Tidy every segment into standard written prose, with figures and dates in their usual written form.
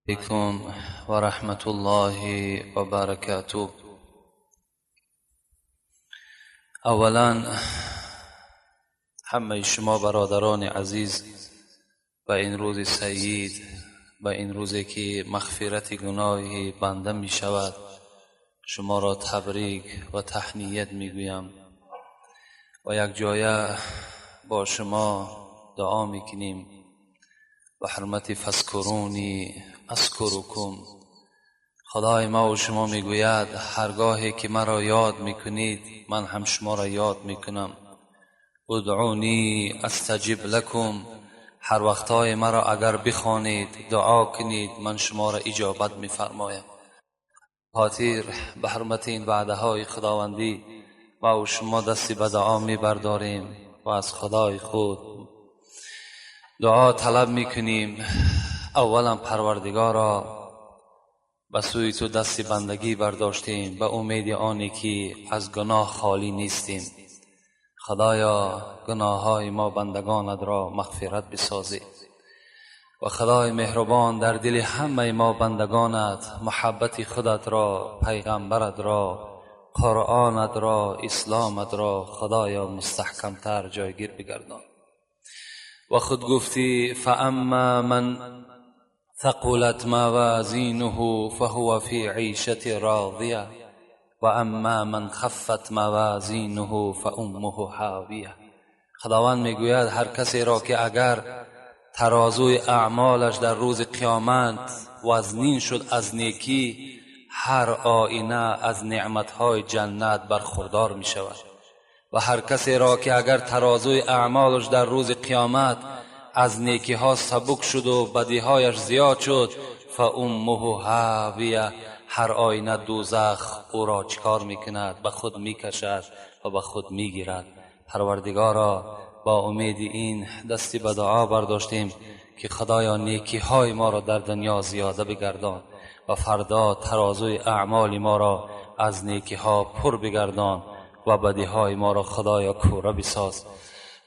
علیکم و رحمت الله و برکاته. اولا همه شما برادران عزیز به این روز سعید، به این روزی که مغفرت گناه بنده می شود، شما را تبریک و تهنیت می گویم و یک جایه با شما دعا می کنیم به حرمت فاذکرونی اذکرکم. خدای ما و شما میگوید هرگاهی که مرا یاد میکنید من هم شما را یاد میکنم. ادعونی استجب لکم، هر وقتهای مرا اگر بخوانید دعا کنید من شما را اجابت میفرمایم. خاطر به حرمت این وعده های خداوندی ما و شما دستی به دعا میبرداریم و از خدای خود دعا طلب میکنیم. اولا پروردگارا به سوی تو دست بندگی برداشتیم به امید آنی که از گناه خالی نیستیم. خدایا گناه های ما بندگانت را مغفرت بسازی و خدای مهربان در دل همه ما بندگانت محبت خودت را، پیغمبرت را، قرآنت را، اسلامت را خدایا مستحکمتر جایگیر بگردان. و خود گفتی فاما من ثقلت موازینه فهو فی عیشة راضیة و اما من خفت موازینه فامه هاویة. خداوند میگوید هر کسی را که اگر ترازوی اعمالش در روز قیامت وزنین شد از نیکی، هر آینه از نعمتهای جنت برخوردار می شود و هر کسی را که اگر ترازوی اعمالش در روز قیامت از نیکی ها سبک شد و بدیهایش زیاد شد، فامه هاویه، هر آینه دوزخ او را چکار میکند؟ به خود میکشد و به خود میگیرد. پروردگارا با امید این دستی به دعا برداشتیم که خدایا نیکی های ما را در دنیا زیاده بگردان و فردا ترازوی اعمال ما را از نیکی ها پر بگردان و بدی های ما را خدایا کوره بساز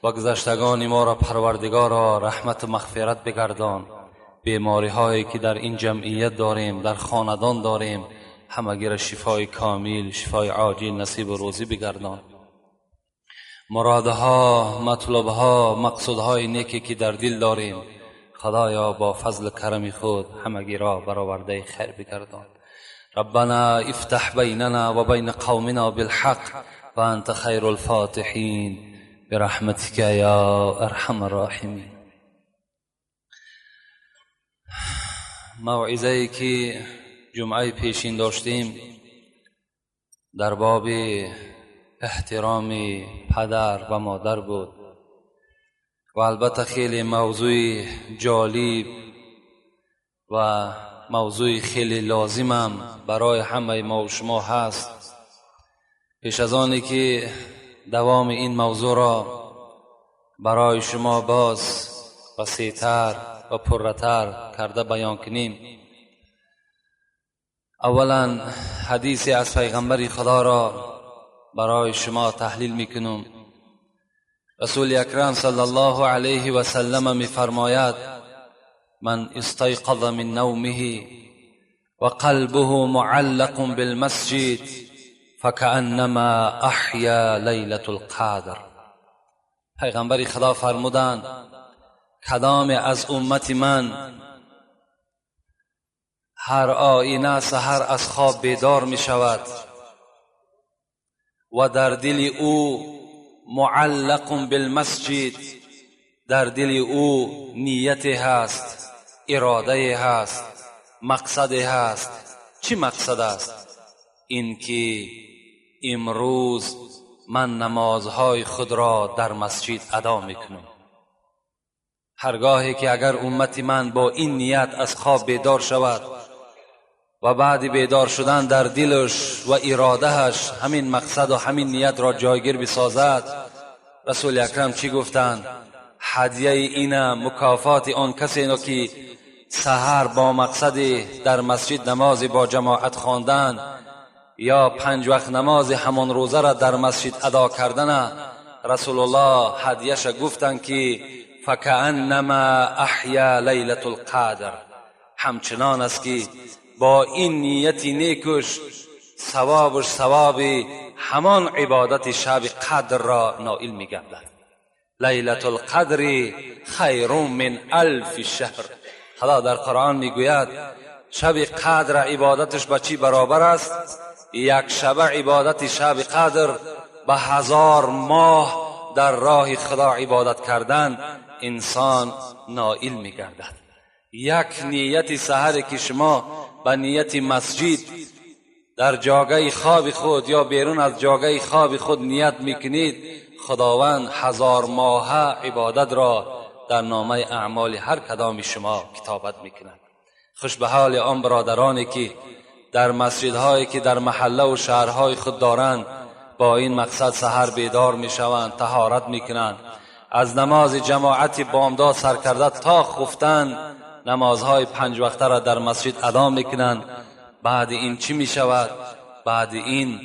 و گذشتگان ما را پروردگارا رحمت و مغفرت بگردان. بیماری هایی که در این جمعیت داریم، در خاندان داریم، همگی را شفای کامل، شفای عاجل نصیب و روزی بگردان. مرادها، مطلبها، مقصودهای نیکی که در دل داریم، خدایا با فضل کرم خود همگی را برآورده خیر بگردان. ربنا افتح بیننا و بین قومنا بالحق و انت خیر الفاتحین برحمتک یا ارحم الراحمین. موعظه که جمعه پیشین داشتیم در باب احترام پدر و مادر بود و البته خیلی موضوع جالب و موضوع خیلی لازمم برای همه ما و شما هست. پیش از آنی که دوام این موضوع را برای شما باز وسیع‌تر و پرتر کرده بیان کنیم، اولا حدیثی از پیغمبر خدا را برای شما تحلیل میکنم. رسول اکرم صلی الله علیه و سلم میفرماید من استیقظ من نومه و قلبه معلق بالمسجد فکأنما احیا لیلة القدر. پیغمبر خدا فرمودند کدام از امت من هر آینه سحر از خواب بیدار می شود و در دل او معلق بالمسجد، در دل او نیت هست، اراده هست، مقصد هست. چی مقصد است؟ اینکه امروز من نمازهای خود را در مسجد ادا میکنم. هرگاهی که اگر امت من با این نیت از خواب بیدار شود و بعد بیدار شدن در دلش و ارادهش همین مقصد و همین نیت را جایگیر بسازد، رسول اکرم چی گفتند؟ هدیه این مکافات آن کسی را که سحر با مقصد در مسجد نماز با جماعت خواندن یا 5 وقت نماز همان روزه را در مسجد ادا کردن، رسول الله هدیه‌اش گفتند که فکأنما احیا لیلة القدر، همچنان است که با این نیت نیکش ثوابش ثواب همان عبادت شب قدر را نائل میگردد. لیلة القدر خیر من الف شهر. خدا در قرآن میگوید شب قدر عبادتش به چی برابر است؟ یک شب عبادت شب قدر به 1000 ماه در راه خدا عبادت کردن انسان نائل میگردد. یک نیت سحر که شما به نیت مسجد در جاگه خواب خود یا بیرون از جاگه خواب خود نیت میکنید، خداوند 1000 ماه عبادت را در نامه اعمال هر کدام شما کتابت میکند. خوش به حال آن برادرانی که در مسجدهایی که در محله و شهرهای خود دارند با این مقصد سحر بیدار میشوند، طهارت میکنند، از نماز جماعت بامداد سر کرده تا خفتن نمازهای 5 وقته را در مسجد ادا میکنند. بعد این چی میشود؟ بعد این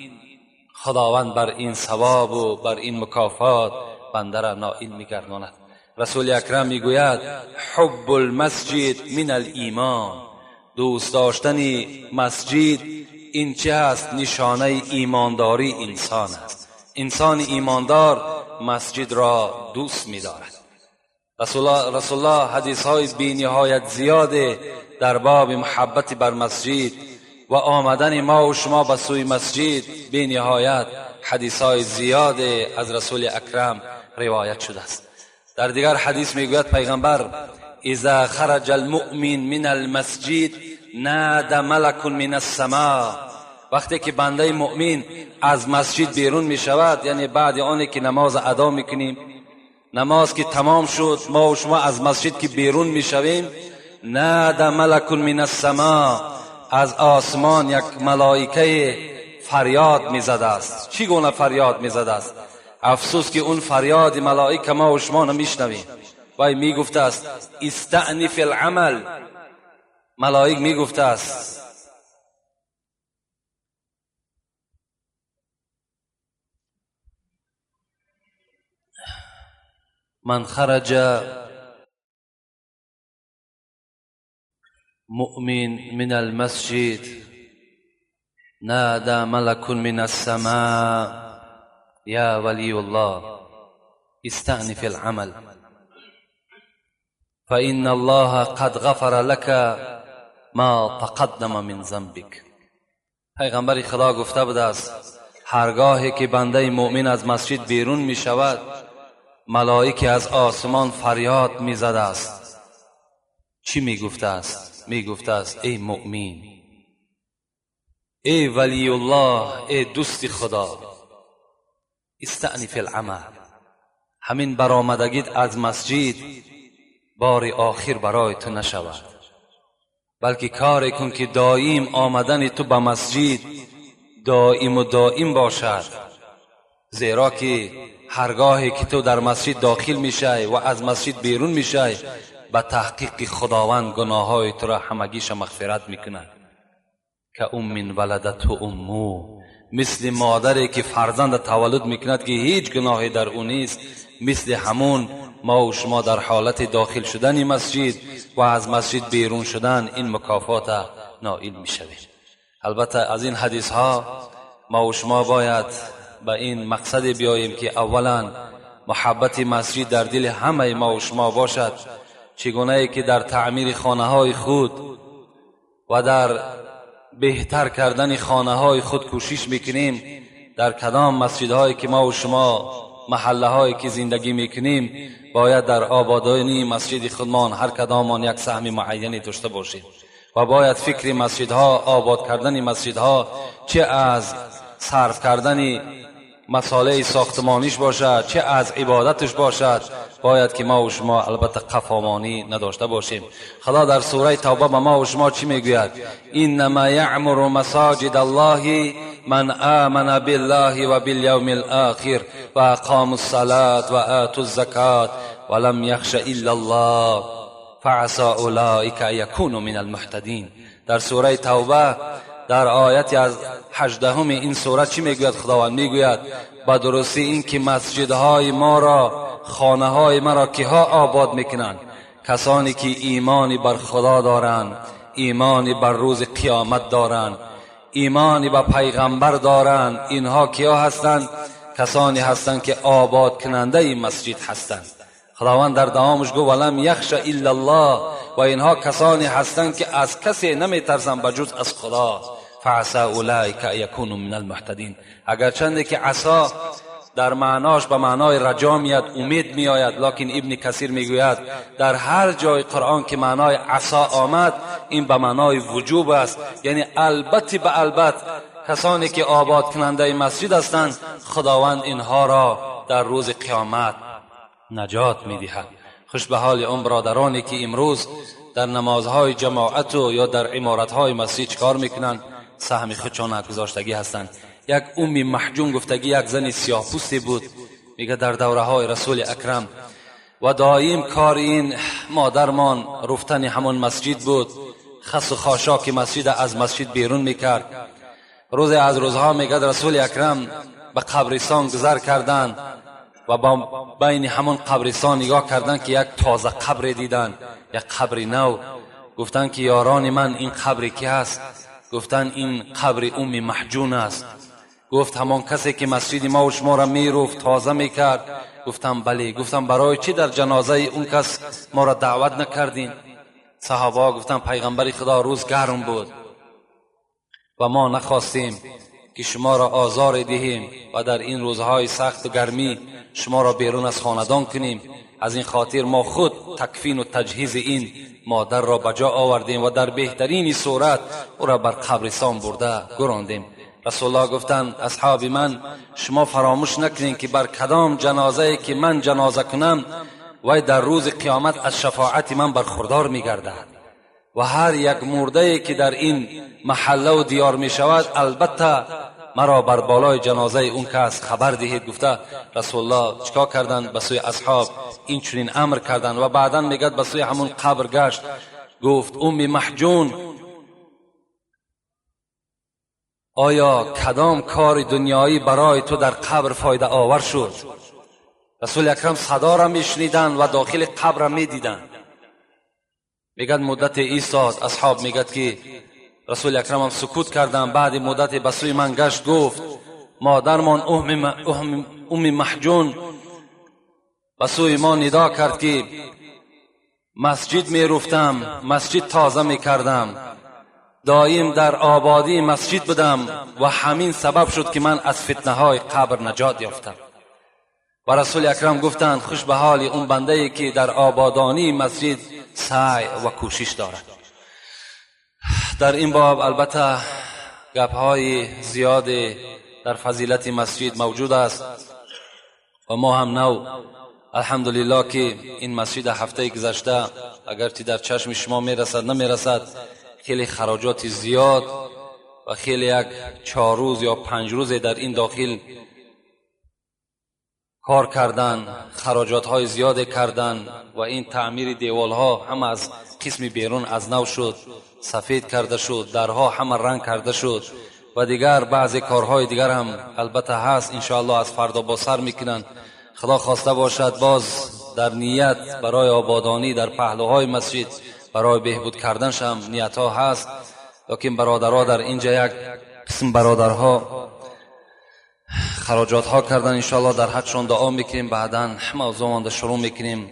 خداوند بر این ثواب و بر این مکافات بنده را نائل میگرداند. رسول اکرم میگوید حب المسجد من الایمان، دوست داشتن مسجد این چه هست؟ نشانه ایمانداری انسان است. انسان ایماندار مسجد را دوست می‌دارد. رسول الله حدیث های بی نهایت زیاد در باب محبت بر مسجد و آمدن ما و شما به سوی مسجد بی نهایت حدیث های زیاد از رسول اکرم روایت شده است. در دیگر حدیث میگوید پیغمبر اذا خرج المؤمن من المسجد نادى ملک من السماء. وقتی که بنده مؤمن از مسجد بیرون می شود، یعنی بعد آنی که نماز ادا میکنیم، نماز که تمام شد، ما و شما از مسجد که بیرون می شویم، نادى ملک من السماء، از آسمان یک ملائکه فریاد می زده است. چی گونه فریاد می زده است؟ افسوس که اون فریاد ملائکه ما و شما نمیشنویم. وای می گفته است استأنف العمل. ملائک می گفته است من خرج مؤمن من المسجد نادى ملك من السماء يا ولي الله استأنف العمل فإن الله قد غفر لك ما تقدم من ذنبك. پیغمبر خدا گفته بوده است هرگاهی که بنده مؤمن از مسجد بیرون می شود، ملائکه از آسمان فریاد می زده است. چی می گفته است؟ می گفته است ای مؤمن، ای ولی الله، ای دوست خدا، استأنف العمل، همین برآمدگیت از مسجد بار آخر برای تو نشود، بلکه کاری کن که دائم آمدن تو به مسجد دائم و دائم باشد، زیرا که هرگاهی که تو در مسجد داخل میشی و از مسجد بیرون میشی، به تحقیق خداوند گناههای تو را همگیش مغفرت میکند. که ام ولدته امه، مثل مادری که فرزند تولد میکند که هیچ گناهی در او نیست، مثل همون ما و شما در حالت داخل شدن مسجد و از مسجد بیرون شدن این مکافات نائل میشویم. البته از این حدیث ها ما و شما باید به این مقصد بیاییم که اولا محبت مسجد در دل همه ما و شما باشد، چگونه ای که در تعمیر خانه های خود و در بهتر کردن خانه های خود کوشش میکنیم، در کدام مسجدهایی که ما و شما محله هایی که زندگی میکنیم باید در آبادانی مسجد خودمان هر کدامان یک سهم معینی داشته باشیم و باید فکر مسجدها، آباد کردن مسجدها، چه از صرف کردن مساله ساختمانیش باشد چه از عبادتش باشد، باید که ما و شما البته قفامانی نداشته باشیم. خدا در سوره توبه به ما و شما چی میگوید؟ انما یعمر مساجد الله من آمن بالله و بالیوم الاخر و اقام الصلاة و آتوا الزکاة ولم یخش الا الله فعسى اولئک ان یکونوا من المهتدین. در سوره توبه در آیت از 18 این سوره چی میگوید؟ خداوند میگوید به درستی این که مسجدهای ما را، خانه های ما را کیها آباد میکنند؟ کسانی که ایمانی بر خدا دارند، ایمانی بر روز قیامت دارند، ایمانی به پیغمبر دارند. اینها کیا هستند؟ کسانی هستند که آباد کننده این مسجد هستند. خداوند در دوامش گفت ولم یخش الا الله، و اینها کسانی هستند که از کسی نمیترسند بجز از خدا. فعسى اولئک یکونوا من المهتدین. اگرچند که عصا در معناش به معنای رجا میاد، امید میآید، لکن ابن کثیر میگوید در هر جای قرآن که معنای عصا آمد این به معنای وجوب است، یعنی البته به البته کسانی که آباد کننده مسجد هستند خداوند اینها را در روز قیامت نجات میدهد. خوش به حال اون برادرانی که امروز در نمازهای جماعت و یا در عمارتهای مسجد چکار میکنند؟ سهم خودشان گذاشتگی هستند. یک امی محجون گفتگی یک زن سیاه پوستی بود، میگه در دوره های رسول اکرم و دایم کار این مادرمان رفتن همون مسجد بود، خس و خاشاک مسجد از مسجد بیرون میکرد. روز از روزها میگه رسول اکرم به قبرستان گذر کردند و با بین همون قبرستان نگاه کردند که یک تازه قبر دیدن، یک قبر نو. گفتند که یاران من این قبر کی هست؟ گفتند این قبر ام محجون است. گفت همان کسی که مسجد ما و شما را میروفت تازه میکرد؟ گفتم بله. گفتم برای چی در جنازه اون کس ما را دعوت نکردین؟ صحابه گفتن پیغمبر خدا روز گرم بود و ما نخواستیم که شما را آزار دهیم و در این روزهای سخت و گرمی شما را بیرون از خاندان کنیم. از این خاطر ما خود تکفین و تجهیز این مادر را به جا آوردیم و در بهترین صورت او را بر قبرستان برده گراندیم. رسول الله گفتند اصحاب من شما فراموش نکنین که بر کدام جنازه که من جنازه کنم وی در روز قیامت از شفاعت من برخوردار میگردد و هر یک مرده که در این محله و دیار می شود البته مرا بر بالای جنازه اون کس خبر دهید. گفته رسول الله چیکار کردند؟ به سوی اصحاب این چنین امر کردند و بعدا میگد به سوی همون قبر گشت، گفت ام محجون آیا کدام کار دنیایی برای تو در قبر فایده آور شد؟ رسول اکرم صدا را میشنیدند و داخل قبر را میدیدند. میگد مدت ایستاد، اصحاب میگد که رسول اکرم هم سکوت کردند. بعد مدت به سوی من گشت، گفت مادرمان ام محجون به سوی ما ندا کرد که مسجد میرفتم، مسجد تازه میکردم، دایم در آبادی مسجد بودم و همین سبب شد که من از فتنه های قبر نجات یافتم. و رسول اکرم گفتند خوش به حال اون بنده ای که در آبادانی مسجد سعی و کوشش دارد. در این باب البته گپ های زیاد در فضیلت مسجد موجود است و ما هم نو الحمدلله که این مسجد هفته گذشته اگرچه در چشم شما میرسد نمیرسد، خیلی خراجات زیاد و خیلی یک 4 روز یا 5 روز در این داخل کار کردن، خراجات های زیاد کردن و این تعمیر دیوال ها هم از قسم بیرون از نو شد، سفید کرده شد، درها همه رنگ کرده شد و دیگر بعضی کارهای دیگر هم البته هست. انشاءالله از فردا با سر میکنن. خدا خواسته باشد باز در نیت برای آبادانی در پهلوهای مسجد برای بهبود کردنش هم نیت ها هست، لیکن برادرها در اینجا یک قسم برادرها خراجات ها کردن. انشاءالله در حقشان دعا میکنیم، بعدا موضوع مانده شروع میکنیم.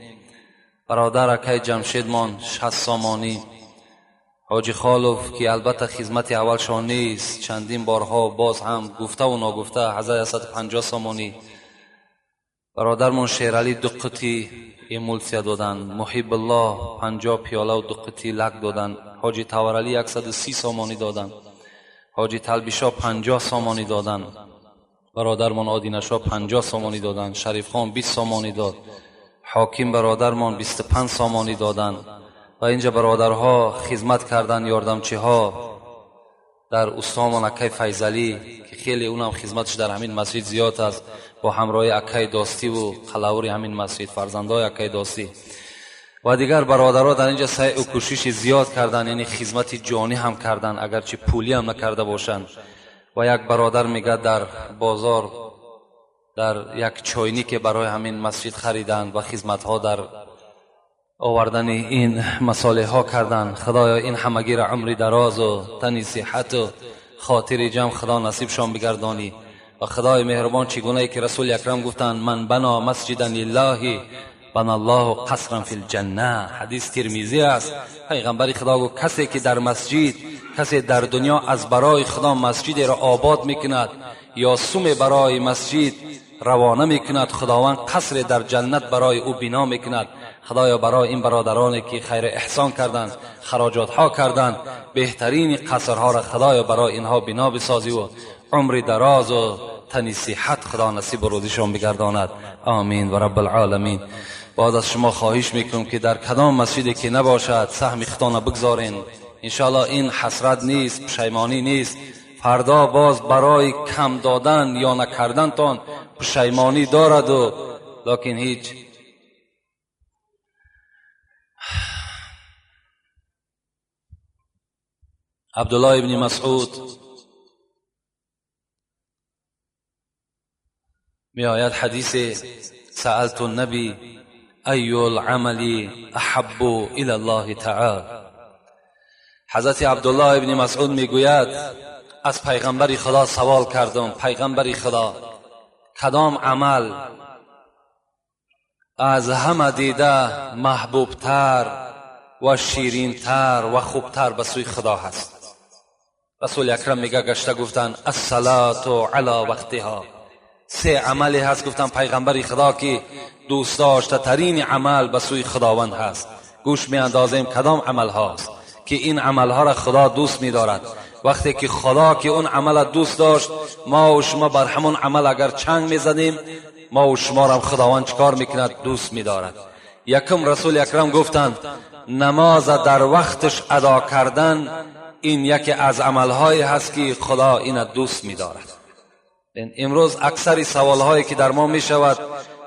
برادر اکای جمشیدمان 60 سامانی، حاجی خالوف که البته خدمت اولشان نیست، چندین بارها باز هم گفته و ناگفته 1150 سامانی. برادرمون شیرعلی 2 قطی эмулсия доданд، Муҳибулло 50 пиёлаву 2 қутӣ лак доданд، ҳоҷи Таваралӣ 130 сомонӣ доданд، ҳоҷи Талбишо 50 сомонӣ доданд، бародармон Одинашо 50 сомонӣ доданд، Шарифхон 20 сомонӣ дод، ҳоким бародармон 25 сомонӣ доданд ва инҷа бародарҳо хизмат карданд، ёрдамчиҳо дар устомон акай Файзалӣ ки хеле унам хизматаш дар ҳамин масҷид зиёд аст، бо ҳамроҳи акай Достиву қалавури ҳамин масҷид، фарзандои акай Достӣ ва дигар бародаро дар инҷа саъю кӯшиши зиёд карданд، яъне хизмати ҷонӣ ҳам карданд، агарчи пулӣ ҳам накарда бошанд. Ва як бародар мегӯяд дар бозор дар як чойнике барои ҳамин масҷид хариданд ва хизматҳо дар овардани ин масолеҳҳо карданд. Худоё, ин ҳамагиро умри дарозу тани сиҳату хотири ҷамъ Худо насибшон бигардонӣ. Ва Худои меҳрубон, чӣ гунае ки Расули Акрам гуфтанд: «Ман бано масҷидан лиллаҳи бана Аллоҳу қасран фил ҷанна». Ҳадис Тирмизӣ аст. Пайғамбари Худо гуфт: касе ки дар масҷид, касе дар дунё аз барои Худо масҷидеро обод мекунад ё суме барои масҷид равона мекунад, Худованд қасре дар ҷаннат барои ӯ бино мекунад. Худоё, барои ин бародароне ки хайр эҳсон карданд, хароҷотҳо карданд, беҳтарини қасрҳоро, Худоё, барои инҳо бино бисозиву умри дарозу тани сиҳат Худо насибу рӯзишон бигардонад. Омин ва раббалоламин. Боз аз шумо хоҳиш мекунам, ки дар кадом масҷиде ки набошад, саҳми худтона бигзорен. Иншоалло, ин ҳасрат нест, пушаймонӣ нест. Фардо боз барои кам додан ё накардантон пушаймонӣ дораду, лекин ҳеҷ. Абдуллоҳ ибни Масъуд меояд ҳадисе: «Саалту наби аю лъамали аҳаббу ила Аллоҳи таъол». Ҳазрати Абдуллоҳ ибни Масъуд мегӯяд: аз пайғамбари Худо савол кардам: «Пайғамбари Худо, кадом амал аз ҳама дида маҳбубтар ва ширинтар ва хубтар ба сӯи Худо ҳаст?» Расули Акрам мега гашта гуфтанд: «Ассалату ала вақтиҳо». Се амале ҳаст, гуфтанд пайғамбари Худо, ки дӯстдоштатарини амал ба сӯи Худованд ҳаст. Гӯш меандозем, кадом амал ҳаст ки ин амалҳоро Худо дӯст медорад. Вақте ки Худо ки он амала дӯст дошт, мо ва шумо бар ҳамон амал агар чанг мезанем, мо ва шуморо Худованд чикор мекунад? Дӯст медорад. Якум, Расули Акрам гуфтанд: намоза дар вақташ адо кардан ин яке аз амалҳое ҳаст, ки Худо ина дӯст медорад. Имрӯз аксари саволҳое ки дар мо мешавад,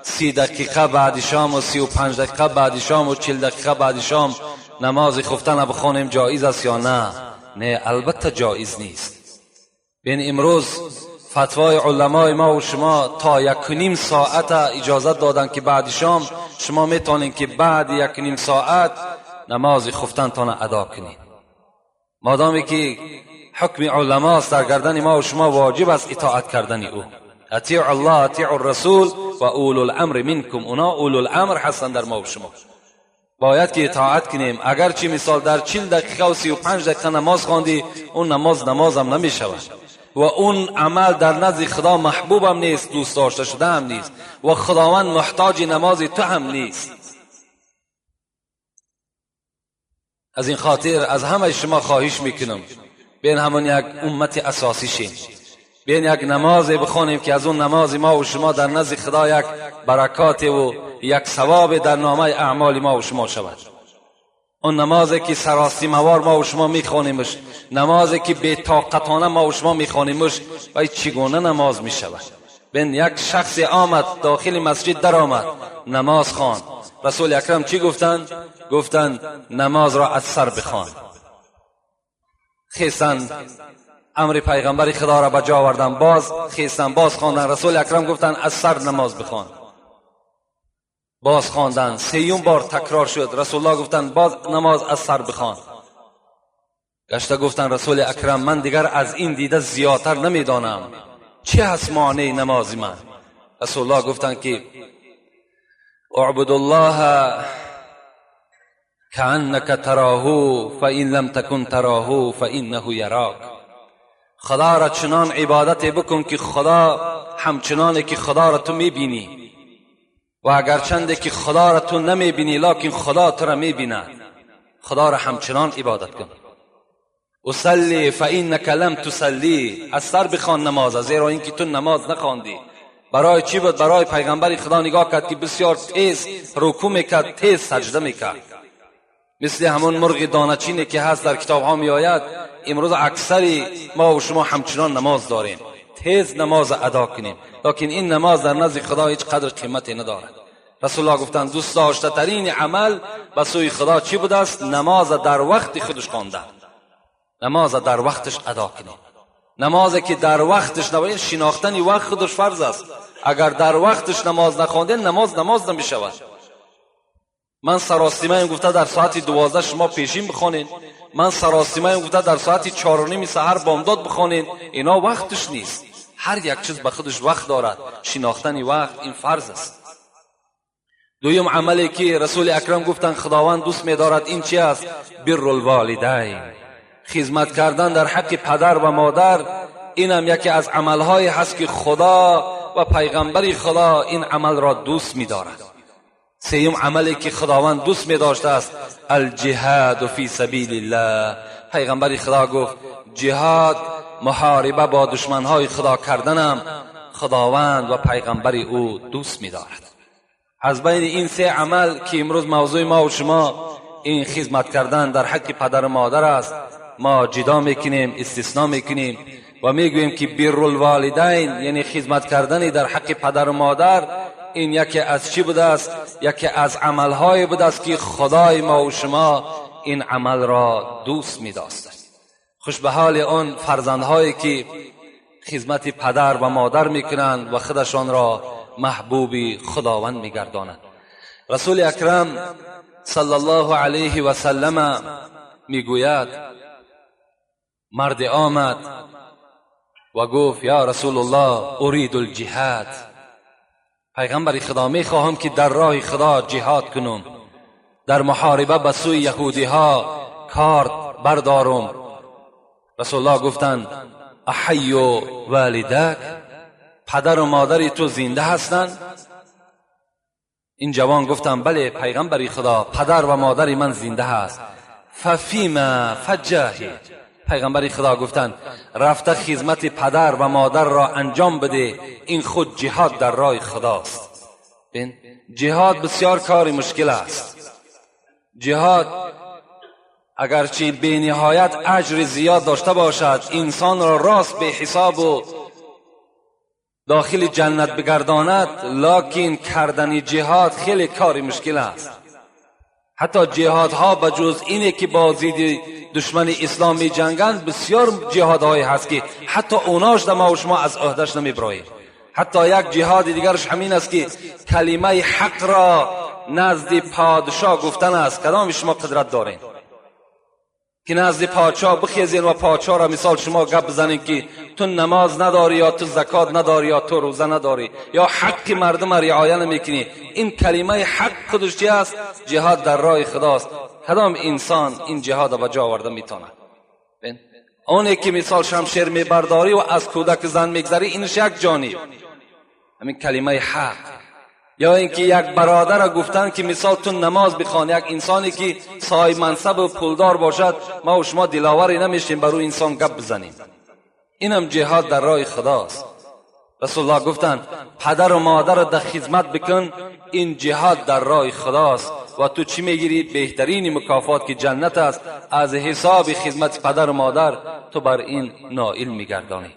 30 дақиқа баъди шому 35 дақиқа баъди шому 40 дақиқа баъди шом намози хуфтана бихонем, ҷоиз аст ё на? Не, албатта ҷоиз нест. Бин, имрӯз фатвои уламои мо ва шумо то 1.5 соата иҷозат доданд, ки баъди шом шумо метавонед, ки баъди 1.5 соат намози хуфтантона адо кунед. Модоме ки ҳукми уламост, дар гардани мо ва шумо воҷиб аст итоат кардани ӯ. Атиу Аллоҳ, атиу расул ва улул-амри минкум. Уно улул-амр ҳастанд дар мо ва шумо, бояд ки итоат кунем. Агарчи мисол дар 40 дақиқа ва 35 дақиқа намоз хондӣ, он намоз намозам намешавад ва он амал дар назди Худо маҳбубам нест, дӯст дошта шудаам нест ва Худованд муҳтоҷи намози ту ҳам нест. Аз ин хотир аз ҳамаи шумо хоҳиш мекунам, бин ҳамон як уммати асосӣ шем, бин як намозе бихонем, ки аз он намози мо ва шумо дар назди Худо як баракотеву як савобе дар номаи аъмоли мо ва шумо шавад. Он намозе ки саросимавор мо ва шумо мехонемш, намозе ки бетоқатона мо ва шумо мехонемш, вай чӣ гуна намоз мешавад? Бин, як шахсе омад, дохили масҷид даромад, намоз хонд. Расули Акрам чӣ гуфтанд? Гуфтанд: «Намозро аз сар бихон». Хестанд, амри пайғамбари Худоро ба ҷо оварданд, боз хестанд, боз хонданд. Расули Акрам гуфтанд: «Аз сар намоз бихон». Боз хонданд, сеюм бор такрор шуд. Расулуллоҳ гуфтанд: «Боз намоз аз сар бихон». Гашта гуфтанд: «Расули Акрам, ман дигар аз ин дида зиёдтар намедонам, чӣ ҳаст монеи намози ман?» Расулуллоҳ гуфтанд, ки «Уъбудуллоҳа кааннака тароҳу фаин лам такун тароҳу фаиннаҳу ярок». Худоро чунон ибодате бикун, ки Худо ҳамчуноне ки Худоро ту мебинӣ, ва агарчанде ки Худоро ту намебинӣ, локин Худо туро мебинад, Худоро ҳамчунон ибодат кун. Усалли фаиннака лам тусалли. Аз сар бихон намоза, зеро ин ки ту намоз нахондӣ. Барои чӣ буд? Барои пайғамбари Худо нигоҳ кард, ки бисёр тез рукӯъ мекард, тез саҷда мекард, мисли ҳамон мурғи доначине ки ҳаст, дар китобҳо меояд. Имрӯз аксари мо ва шумо ҳамчунон намоз дорем, тез намоз адо кунем, лекин ин намоз дар назди Худо ҳеҷ қадр қимате надорад. Расулуллоҳ гуфтанд: дӯстдоштатарини амал ба сӯи Худо чӣ будааст? Намоза дар вақти худаш хондан, намоза дар вақташ адо кунем. Намозе ки дар вақташ набояд, шинохтани вақт худаш фарз аст. Агар дар вақташ намоз нахондем, намоз намоз намешавад. Ман саросимаем гуфта, дар соати 12 шумо пешин бихонед, ман саросимаем гуфта, дар соати 4:30 саҳар бомдод бихонед. Ино вақташ нест. Ҳар як чиз ба худаш вақт дорад. Шинохтани вақт ин фарз аст. Дуюм амале ки Расули Акрам гуфтанд, Худованд дӯст медорад, ин чи аст? بر الوالدین, хизмат кардан дар ҳаққи падар ва модар. Инам яке аз амалҳое ҳаст, ки Худо ва пайғамбари Худо ин амалро дӯст медорад. Сеюм амале ки Худованд дӯст медоштааст, الجهاد في سبيل الله. Пайғамбари Худо гуфт, ҷиҳод, муҳориба бо душманҳои Худо карданам Худованд ва пайғамбари ӯ дӯст медорад. Аз байни ин се амал, ки имрӯз мавзӯи мо ва шумо ин хизмат кардан дар ҳаққи падару модар аст, мо ҷидо мекунем, истисно мекунем ва мегӯем, ки بر الوالدین, яъне хизмат кардани дар ҳаққи падару модар, ин яке аз чӣ будааст? Яке аз амалҳое будааст, ки Худои мо ва шумо ин амалро дӯст медоштад. Хуш ба ҳоли он фарзандҳое, ки хизмати падар ва модар мекунанд ва худашонро маҳбуби Худованд мегардонанд. Расули Акрам صلى الله عليه وسلم мегӯяд, марде омад ва гуфт: يا رسول الله، أريد الجهاد. Пайғамбари Худо, мехоҳам, ки дар роҳи Худо ҷиҳод кунам, дар муҳориба ба сӯи яҳудиҳо корд бардорум. Расулуллоҳ гуфтанд: أحي والداك؟ Падару модари ту зинда ҳастанд? Ин ҷавон гуфтанд: бале, пайғамбари Худо, падар ва модари ман зинда ҳаст. ففيهم فجاهد. Пайғамбари Худо гуфтанд: рафта хизмати падар ва модарро анҷом бده, ин худ ҷиҳод дар роҳи Худост. Ҷиҳод бисёр кори мушкил аст. Ҷиҳод агарчи бениҳоят аҷри зиёд дошта бошад, инсонро рост беҳисобу дохили ҷаннат бигардонад, локин кардани ҷиҳод хеле кори мушкил аст. Ҳатто ҷиҳодҳо ба ҷуз ине, ки бо зидди душмани ислом меҷанганд, бисёр ҷиҳодҳое ҳаст, ки ҳатто онош да мо шумо аз ӯҳдаш намеброем. Ҳатто як ҷиҳоди дигараш ҳамин аст, ки калимаи ҳақро назди подшоҳ гуфтан аст. Кадоми шумо қудрат дорем, ки назди подшоҳ бихезен ва подшоҳро мисол шумо гап бизанед, ки ту намоз надорӣ, ё ту закот надорӣ, ё ту рӯза надорӣ, ё ҳаққи мардума риоя намекунӣ? Ин калимаи ҳақ худаш чи аст? Ҷиҳод дар роҳи Худост. Кадом инсон ин ҷиҳода ба ҷо оварда метавонад? Оне ки мисол шамшер мебардорӣ ва аз кӯдаку зан мегзарӣ, инаш як ҷониб. Ҳамин калимаи ҳақ ё ин ки як бародара гуфтанд, ки мисол ту намоз бихон, як инсоне ки соҳиб мансабу пулдор бошад, ма ва шумо диловаре намешем бар ӯ инсон гап бизанем. Инам ҷиҳод дар роҳи Худост. Расулуллоҳ гуфтанд: падару модарро дар хизмат бикун, ин ҷиҳод дар роҳи Худост. Ва ту чӣ мегирӣ? Беҳтарини мукофот, ки ҷаннат аст, аз ҳисоби хизмати падару модар ту бар ин ноил мегардонӣ.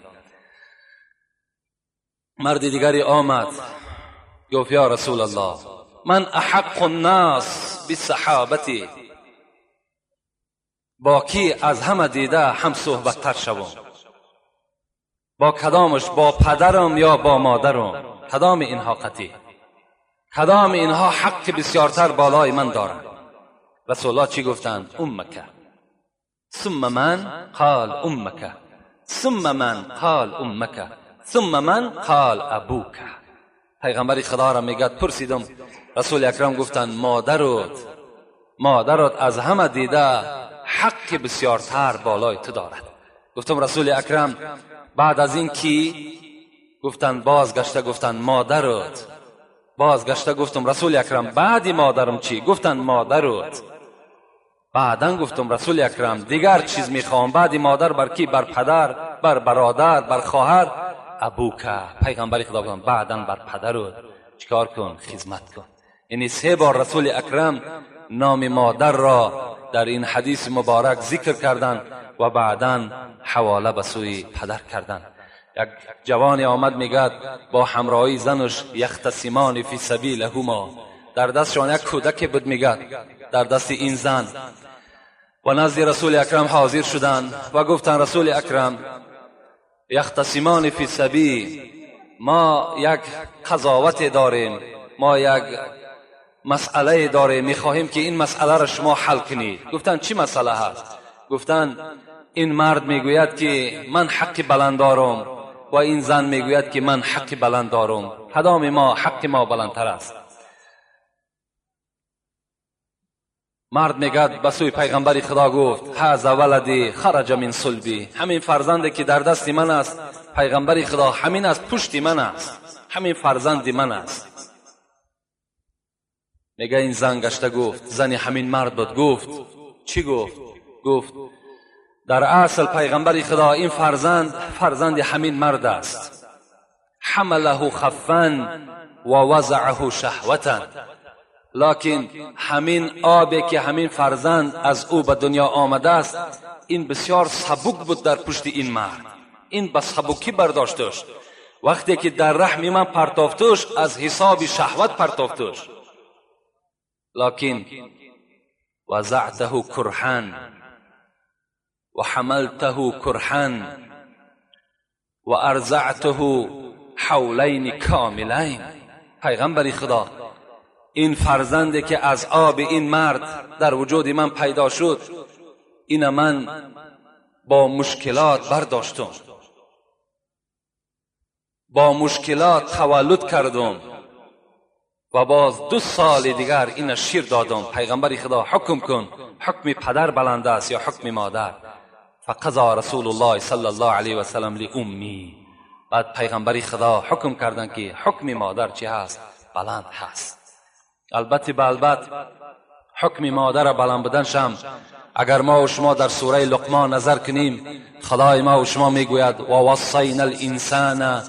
Марди дигаре омад, гуфт: يا رسول الله، من أحق الناس بصحابتي؟ Бо кӣ аз ҳама дида ҳам суҳбаттар шавам? Бо кадомаш? Бо падарам ё бо модарам? Кадоми инҳо қатӣ, кадоми инҳо ҳаққи бисёртар болои ман доранд? Расулуллоҳ чӣ гуфтанд? أمك. ثم من؟ قال أمك. ثم من؟ قال أمك. ثم من؟ قال أبوك. Пайғамбари Худоро мегӯяд, пурсидам, Расули Акрам гуфтанд: модарут, модарот аз ҳама дида ҳаққи бисёртар болои ту дорад. Гуфтам: Расули Акрам, баъд аз ин кӣ? Гуфтанд, бозгашта гуфтанд: модарут. Бозгашта гуфтам: Расули Акрам, баъди модарам чӣ? Гуфтанд: модарут. Баъдан гуфтам: Расули Акрам, дигар чиз мехоҳам, баъди модар бар кӣ? Бар падар, бар бародар, бар хоҳар? أبوك. Пайғамбари Худо гуфтанд: баъдан бар падарут чикор кун? Хизмат кун. Яъне се бор Расули Акрам номи модарро дар ин ҳадиси муборак зикр карданд ва баъдан ҳавола ба сӯи падар карданд. Як ҷавоне омад, мегӯяд, бо ҳамроҳии занаш يختصمان في صبي لهما, дар дастшон як кӯдаке буд, мегӯяд, дар дасти ин зан, ва назди Расули Акрам ҳозир шуданд ва гуфтанд: Расули Акрам, يختصمان في صبي, мо як қазовате дорем, мо як مسئله داره، میخواهیم که این مسئله را شما حل کنید. گفتن چی مسئله هست؟ گفتن این مرد میگوید که من حق بلند دارم و این زن میگوید که من حق بلند دارم، کدام ما حق ما بلندتر است؟ مرد میگد به سوی پیغمبر خدا گفت هذا ولدی خرج من صلبی، همین فرزندی که در دست من است پیغمبر خدا، همین از پشت من است، همین فرزند من است. میگه این زن گشته گفت، زن همین مرد بود، گفت چی گفت؟ گفت در اصل پیغمبر خدا این فرزند فرزند همین مرد است. حمله خفا و وضعه شهوتا، لکن همین آبی که همین فرزند از او به دنیا آمده است این بسیار سبک بود در پشت این مرد، این به سبکی برداشتش. وقتی که در رحم من پرتافتش از حساب شهوت پرتافتش، لکن وضعته کرها و حملته کرها و ارضعته حولین کاملین. پیغمبر خدا این فرزندی که از آب این مرد در وجود من پیدا شد، این من با مشکلات برداشتم، با مشکلات تولد کردم و باز 2 سال دیگر این شیر دادم. پیغمبر خدا حکم کن، حکم پدر بلند است یا حکم مادر؟ فقضا رسول الله صلی الله علیه و سلم لأمی. بعد پیغمبر خدا حکم کردن که حکم مادر چی هست؟ بلند هست. البته به البته حکم مادر بلند بودن شم اگر ما و شما در سوره لقمان نظر کنیم، خدای ما و شما میگوید و وصینا الانسان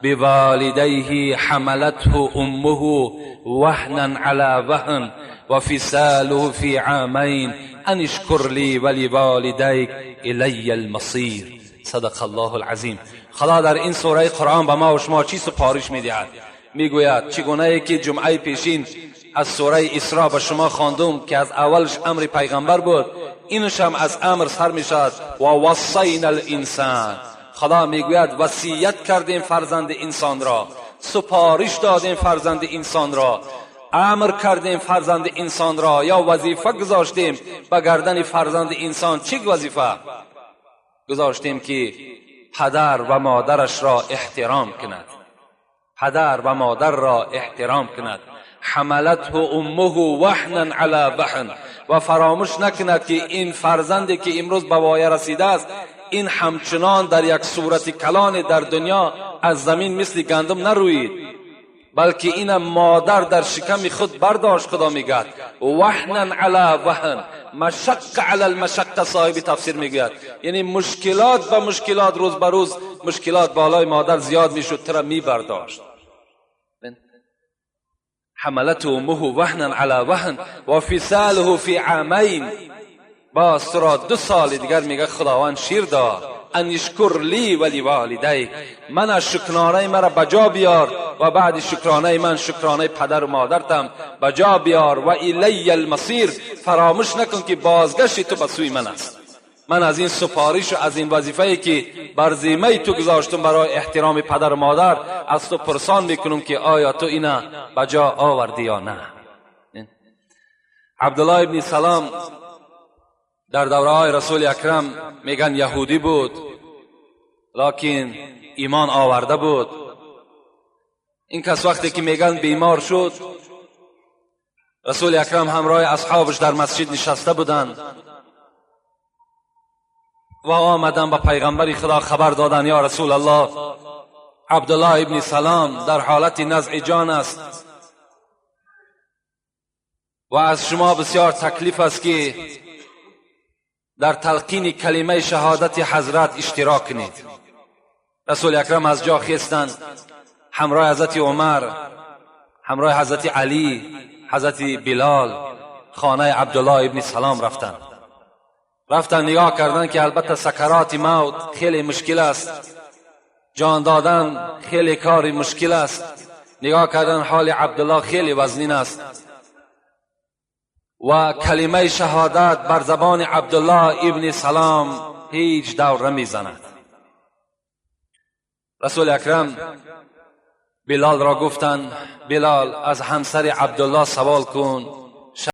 بوالدیه حملته امه وهنا علی وهن و فصاله فی عامین ان اشکر لی ولوالدیک الی المصیر. صدق الله العظیم. خدا در این سوره قرآن به ما و شما چی سپارش میدهد؟ میگوید چگونه که جمعه پیشین از سوره اسراء به شما خواندم که از اولش امر پیغمبر بود، اینش هم از امر سر میشد. و وصینا الانسان، خدا میگوید وصیت کردیم فرزند انسان را، سپارش دادیم فرزند انسان را، امر کردیم فرزند انسان را، یا وظیفه گذاشتیم به گردن فرزند انسان. چه وظیفه گذاشتیم؟ که پدر و مادرش را احترام کند، پدر و مادر را احترام کند. حملته امه وهنا علی وهن، و فراموش نکند که این فرزندی که امروز به وایه رسیده است، این همچنان در یک صورت کلان در دنیا از زمین مثل گندم نروید، بلکه این مادر در شکم خود برداشت. خدا میگوید وهنا علی وهن، مشق علی المشقه، صاحب تفسیر میگوید یعنی مشکلات به مشکلات، روز به روز مشکلات بالای مادر زیاد میشد، ترا میبرداشت. حملته امه وهنا علی وهن و فصاله فی عامین، باز تو را 2 سال دیگر میگه خداوند شیر داد. ان اشکر لی ولی والدیک، من از شکرانه مرا بجا بیار و بعد شکرانه من شکرانه پدر و مادرتم بجا بیار. و الی المصیر، فراموش نکن که بازگشت تو به سوی من است. من از این سفارش و از این وظیفه‌ای که بر ذمه تو گذاشتم برای احترام پدر و مادر، از تو پرسان میکنم که آیا تو اینا بجا آوردی یا نه. عبدالله ابن سلام در دوره های رسول اکرم میگن یهودی بود، لکن ایمان آورده بود. این کس وقتی که میگن بیمار شد، رسول اکرم همراه اصحابش در مسجد نشسته بودند و آمدن به پیغمبر خدا خبر دادن یا رسول الله، عبدالله ابن سلام در حالت نزع جان است و از شما بسیار تکلیف است که در تلقین کلمه شهادت حضرت اشتراک کنید. رسول اکرم از جا خیستند، همراه حضرت عمر، همراه حضرت علی، حضرت بلال خانه عبدالله ابن سلام رفتند. رفتن نگاه کردن که البته سکرات موت خیلی مشکل است، جان دادن خیلی کار مشکل است. نگاه کردن حال عبدالله خیلی وزنین است و کلمه شهادت بر زبان عبدالله ابن سلام هیچ دور نمیزند. رسول اکرم Билол ро гуфтанд: «Билол, аз ҳамсари Абдуллоҳ савол кун».